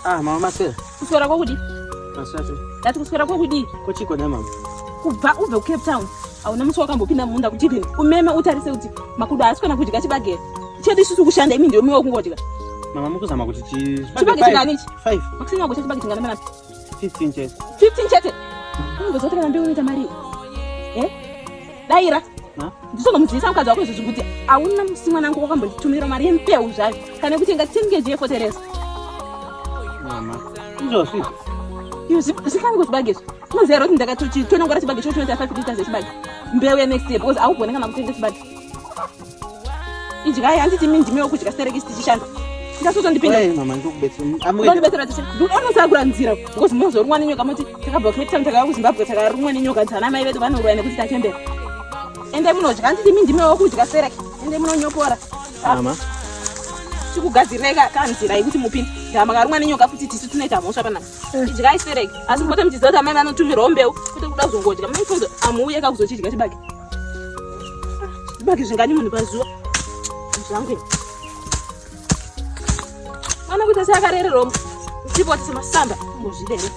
Ah, mama maswera. Kuswera kwakudii? Maswera sei? Ndati kuswera kwakudii? Kochiko ne mama. Kubva ubve kuCape Town hauna musi wakambopinda mumunda kuti even umeme utarise kuti makudo haasi kana kudya chibage chedu isusu kushanda imi ndiyo miwa kungodya. Mama mukuzama kuti chi chibage chingani ichi? 5. Makusina kucha chibage chingani mana? 15 chete. 15 chete. Unomboziva kuti kana mbeu unoita mari? Eh? Daira. Ndisonomudzivisa mukadzi wako izvozvi kuti hauna musi mwanangu wakambonditumira mari yembeu zvayo kana yekutenga 10 kg yefotereza. Mama. Izvozvi. Iyo zvikani kuzvibage izvi. Unoziva here kuti ndakatochitonongora chibage cho chinoita 5 liters yechibage. Mbeu yenext year because haugone kana kutenga chibage. Idyai handiti imi ndimi wekudya stereki tichishanda. Ndasotondipinda. Hey, mama ndikubetsera. Ndondibetsera tichi. Ndinonosakura nzira because munozorumwa nenyoka moti takabva Cape Town takauya kuZimbabwe takarumwa nenyoka dzana mai vedu vanorwaya nekuti tachembera. Ende munodya handiti imi ndimi wekudya stereki. Ende munonyokora. Mama. Chikugadzirai kanzira yekuti mupinde. Ndamakarumwa nenyoka futi tisu tinoita mhosva panapa. Idyai stereki. Asi mupote muchiziva kuti amai vanotumirwawo mbeu kwete kuda kuzongodya. Maifunza amuuye ka kuzochidya chibage. Zvibage zvingani munhu pazuva zvangu ini. Mwana kuita seakarererwa chipo semasamba umbozvida here?